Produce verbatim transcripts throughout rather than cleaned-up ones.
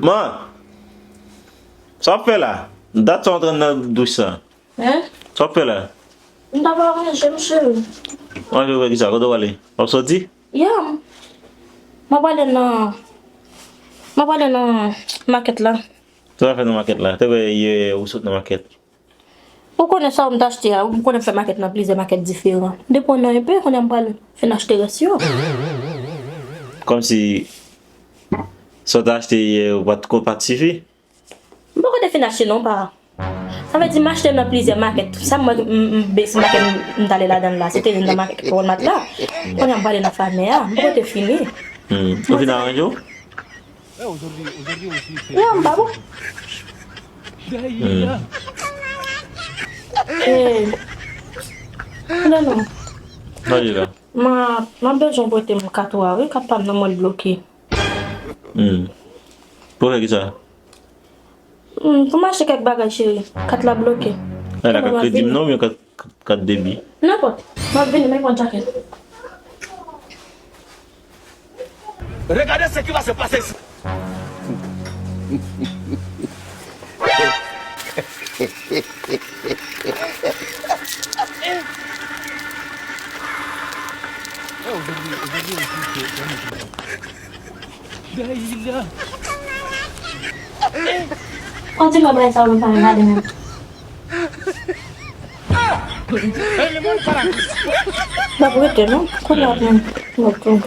Man! Sa w ap fè la? Dat sa w antre nan douch sa. Hein? Sa w ap fè la? M t ap aranje m, cheri. Aranje w fè kisa? Kote w prale? W ap soti? Yeah. M ap prale nan, m ap prale nan makèt la. Sa w ap fè nan makèt la? Te wè yè ou sot nan makèt. Ou konnen sa ou m t achte a, ou konnen m fè makèt nan plizyè makèt diferan. Depi w nan enpe, kounye a m pral fin achte rès yo. Kòmsi sa w t achte yè ou pa t ko pa t sifi? M poko te fin achte non pa. Sa vle di m achte nan plizyè makèt. Sa m wè m, m, m, bèl makèt m, m t ale ladan l la, se te youn nan makèt Walmart la. Kounye a m prale nan Farmer a, m poko te fini. Hmm. Ou fin aranje w? Non, m pa bon. Hmm. Eh, non, non. Sa di la? Ma, ma bezwen prete m kat ou a, wi, kat pa m nan mwen l bloke. Hmm. Pou fè kisa? Hmm, pou m achte kèk bagay, cheri. Kat la bloke. Ay, la kat kredi m non, oubyen kat, kat, kat debi? Nenpòt. M ap vini, men pran djakèt. Regardez ce qui va se passer ici. Kontinye bay sa ou pa gade menm. Ba pou rete non. Kounye a menm. Mwen tou.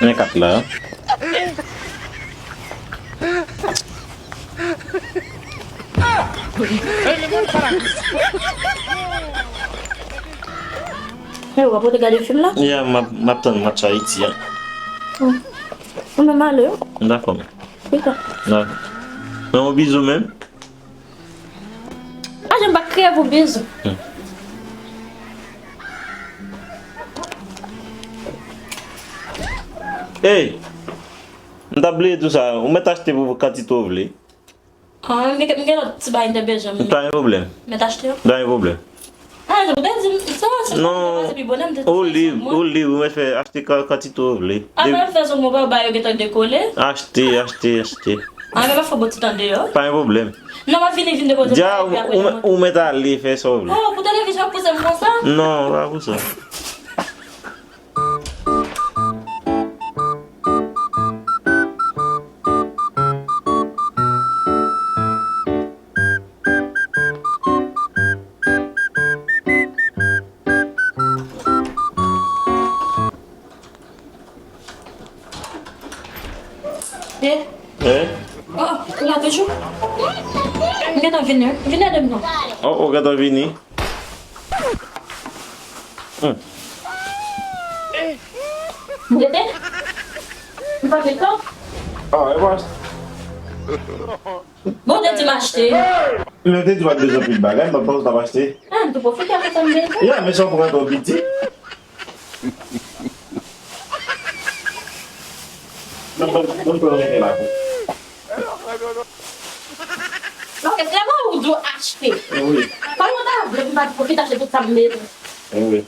Men kat la. Hey, w ap rete gade fim la? Ya, m ap, m ap tann match Ayiti an. Hmm. Ou menm ale, wi. Dakò. Pita. Dakò. Men yon bizou menm. A, jan m pa kriye pou bizou. Hmm. Hey! M t ap bliye tou sa. Ou mèt achte pou kantite w vle. Ah, m gen, m gen lòt ti bagay m te bezwen. Pa gen pwoblèm. Mèt achte yo? Pa gen pwoblèm. Ah, jan m te di, sa, se pa se pi bonè, m te di, ou lib, ou lib, ou mèt fè, achte ka-, kantite w vle. Apre m fè zong mwen, ba yo gentan dekole. Achte, achte, achte. Ah, men pa fè bon ti tan deyò. Pa gen pwoblèm. Non, m ap vini, vin depoze. Dja, ou, ou mèt ale fè sa w vle. Oh, pou televizyon ap pouse m konsa? Non, pa pou sa. Eh? Eh? Oh, ou la toujou? M gentan vini, wi. Vin ede m non. Oh, ou gentan vini? Hmm. M rete? M pa vin non? Ah, e pa. Bon, ou te di m achte. Men ou te di w pa t bezwen pil bagay, m pa panse w t ap achte. Ah, m tou pwofite ak sa m bezwen. Ya, men sa w pran twò piti. Non, non, non, non, rete la pou. Non, e klèman ou di w achte. Wi. Kòman w ta vle pou m pa t pwofite achte tout sa m bezwen? Wi.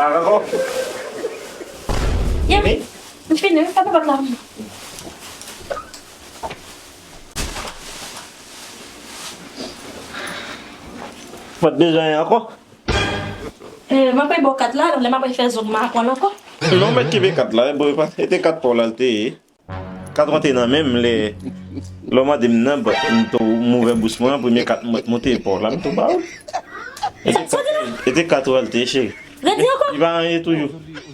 Ah, ankò? Fini? M fini, wi, pa pèpèt la. Mwen bezwen ankò. Eh, m ap bay bò kat la, lè m ap fè zong m a pran l ankò. Non, mèt kenbe kat la, bon, e pa, e te kat pa w la l te ye. Kat ou te nan men m lè, lè w mande m nan, m tou m ouvè bouch mwen an, premye kat m mèt monte pa w la, m tou ba w. E te kat ou al te, cheri. Redi ankò. Li pa anyen toujou.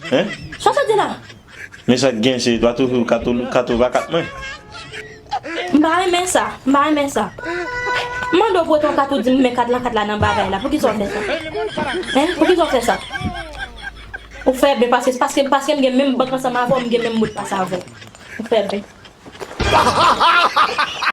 Hein? Sa w di la? Men sa k gen, cheri, pa toujou kat ou, kat ou pa kat mwen. M pa renmen sa, m pa renmen sa. M mande w pou w pran kat ou di m men kat lan, kat la nan bagay la. Poukisa w fè sa? Hein? Poukisa w fè sa? Ou fè byen paske, paske, paske m gen menm bank ansanm avè w, m gen menm modpas avè w. Ou fè byen.